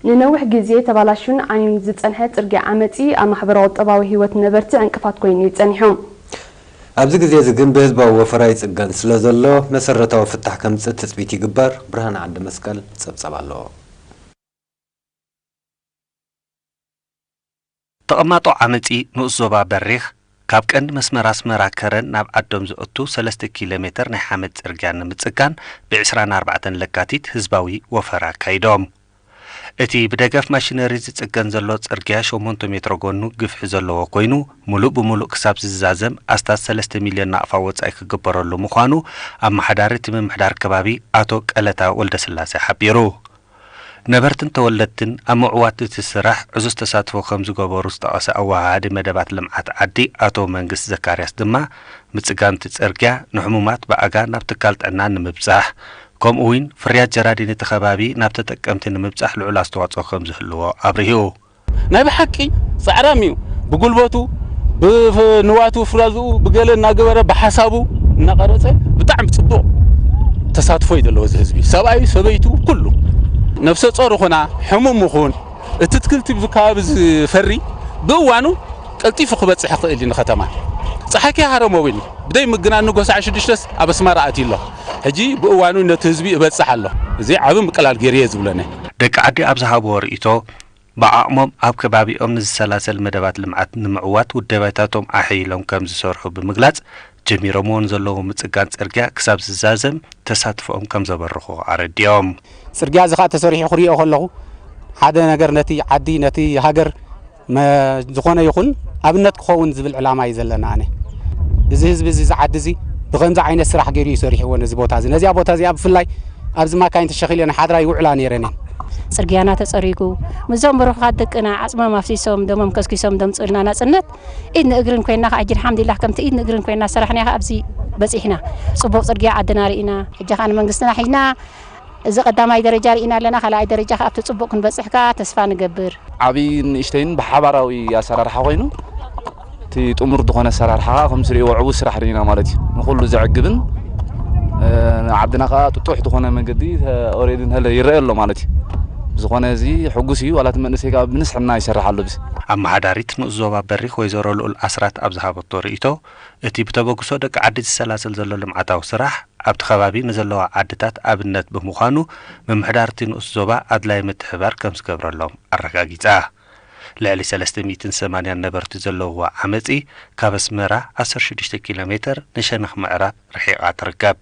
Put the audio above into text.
ንነዊሕ ግዜ ተባላሹን ዓንዩን ዝጸንሐ ጽርግያ ዓመጺ ኣብ ማሕበራዊ ቁጠባዊ ህይወት ነበርቲ ዕንቅፋት ኮይኑ እዩ ጸኒሑ። ኣብዚ ግዜ እዚ ግን ብህዝባዊ ወፈራ ይጽገን ስለ ዘሎ መሰረታዊ ፍታሕ ከምጽእ ትጽቢት ይግበር። ብርሃነ ዓንደ መስቀል ጸብጸብ ኣለዎ። ተቐማጦ ዓመጺ ንኡስ ዞባ በሪኽ ካብ ቀንዲ መስመር ኣስመራ ከረን ናብ ዓዶም ዘእቱ ሰለስተ ኪሎ ሜተር ናይ ሓመድ ጽርግያ ንምጽጋን ብ ዕስራን ኣርባዕተን ለካቲት ህዝባዊ ወፈራ ኣካይዶም። እቲ ብደገፍ ማሽነሪ ዝጽገን ዘሎ ጽርግያ ሸሞንተ ሜትሮ ጎኑ ግፍሒ ዘለዎ ኮይኑ፣ ሙሉእ ብሙሉእ ክሳብ ዝዛዘም ኣስታት ሰለስተ ሚልዮን ናቕፋ ወጻኢ ክግበረሉ ምዃኑ ኣመሓዳሪ እቲ ምምሕዳር ከባቢ ኣቶ ቀለታ ወልደስላሴ ሓቢሩ። ነበርትን ተወለድትን ኣብ ምዕዋት እቲ ስራሕ ዕዙዝ ተሳትፎ ከም ዝገበሩ ዝጠቐሰ ኣወሃሃዲ መደባት ልምዓት ዓዲ ኣቶ መንግስት ዘካርያስ ድማ፣ ምጽጋን እቲ ጽርግያ ንሕሙማት ብኣጋ ናብ ትካል ጥዕና ንምብጻሕ፣ ከምኡ እውን ፍርያት ጀራዲን እቲ ከባቢ ናብ ተጠቀምቲ ንምብጻሕ ልዑል ኣስተዋጽኦ ከም ዝህልዎ ኣብሪሁ። ናይ ብሓቂ ጻዕራም እዩ። ብጉልበቱ፣ ብንዋቱ ፍራዝኡ፣ ብገለ እናገበረ፣ ብሓሳቡ እናቐረጸ ብጣዕሚ ጽቡቕ ተሳትፎ እዩ ዘለዎ እዚ ህዝቢ። ሰብኣዩ፣ ሰበይቱ፣ ኩሉ። ነፍሰ ጾር ይኹና፣ ሕሙም ይኹን፣ እቲ ትክልቲ ብዚ ከባቢ ዝፈሪ ብእዋኑ ቀልጢፉ ክበጽሕ ይኽእል እዩ ንከተማ። ጸሓይከ ሃረሞ እውን ብደይ ምግናኑ ጎሳዕ ሽዱሽተስ ኣብ ኣስመራ ኣትዩ ኣሎ። ሕጂ ብእዋኑ ነቲ ህዝቢ እበጽሕ ኣሎ። እዚ ዓቢ ምቅላል ገይሩ እየ ዝብለኒ። ደቂ ዓዲ ኣብ ዝሃብዎ ርእይቶ፣ ብዓቕሞም ኣብ ከባቢኦም ንዝሰላሰል መደባት ልምዓት ንምዕዋት ውደባታቶም ኣሕይሎም ከም ዝሰርሑ ብምግላጽ፣ ጀሚሮምዎ ንዘለዉ ምጽጋን ጽርግያ ክሳብ ዝዛዘም ተሳትፎኦም ከም ዘበርኹ ኣረዲኦም። ጽርግያ እዚ ኸኣ ተሰሪሑ ክርእዮ ከለኹ፣ ሓደ ነገር ነቲ ዓዲ፣ ነቲ ሃገር መ-፣ ዝኾነ ይኹን ኣብነት ክኸውን ዝብል ዕላማ እዩ ዘለና። ኣነ፣ እዚ ህዝቢ እዚ፣ እዚ ዓዲ እዚ ብኸምዚ ዓይነት ስራሕ ገይሩ እዩ ሰሪሕዎ ነዚ ቦታ እዚ። ነዚኣ ቦታ እዚኣ ብፍላይ ኣብዚ ማካይን ተሸኺለን ሓድራ ይውዕላ ነይረን እየን። ጽርግያና ተጸሪጉ፣ ምስዞም ብሩኻት ደቅና ዓጽሞም ኣፍሲሶም፣ ደሞም ከስኪሶም ዘምጽኡልና ናጽነት፣ ኢድ ንእግርን ኮይና ኸዓ፣ ሕጂ ኣልሓምዱሊላህ፣ ከምቲ ኢድ ንእግርን ኮይና ዝሰራሕናያ ኸዓ ኣብዚ በጺሕና። ጽቡቕ ጽርግያ ዓድና ርኢና፣ ሕጂ ኸዓ ንመንግስትና ሒዝና፣ እዚ ቀዳማይ ደረጃ ርኢና ኣለና፣ ካልኣይ ደረጃ ኸዓ ኣብቲ ጽቡቕ ክንበጽሕ ከኣ ተስፋ ንገብር። ዓብይን ንእሽተይን ብሓባራዊ ኣሰራርሓ ኮይኑ፣ እቲ ጥሙር ዝኾነ ኣሰራርሓ ኸዓ ከም ትሪእዎ ዕዉት ስራሕ ርኢና ማለት እዩ። ንኹሉ ዘዕግብን፣ እ፣ ንዓድና ኸዓ ጥጡሕ ዝኾነ መንገዲ፣ ተ-፣ ኦሬዲ እንተለ ይረአ ኣሎ ማለት እዩ። ብዝኾነ እዚ ሕጉስ እዩ፣ ዋላ እቲ መንእሰይ ከኣ ብንስሕና ይሰርሕ ኣሎ። ብዚ ኣመሓዳሪት ንኡስ ዞባ በሪኽ ወይዘሮ ልኡል ኣስራት ኣብ ዝሃበቶ ርእይቶ፣ እቲ ብተበግሶ ደቂ ዓዲ ዝሰላሰል ዘሎ ልምዓታዊ ስራሕ ኣብቲ ከባቢ ንዘለዋ ዓድታት ኣብነት ብምዃኑ፣ ምምሕዳር እቲ ንኡስ ዞባ ኣድላዪ ምትሕብባር ከም ዝገብረሎም ኣረጋጊጻ። ልዕሊ ሰለስተ ሚእትን ሰማንያን ነበርቲ ዘለውዋ ዓመጺ፣ ካብ ኣስመራ ዓሰርተ ሽዱሽተ ኪሎ ሜተር ንሸነኽ ምዕራብ ርሒቓ ትርከብ።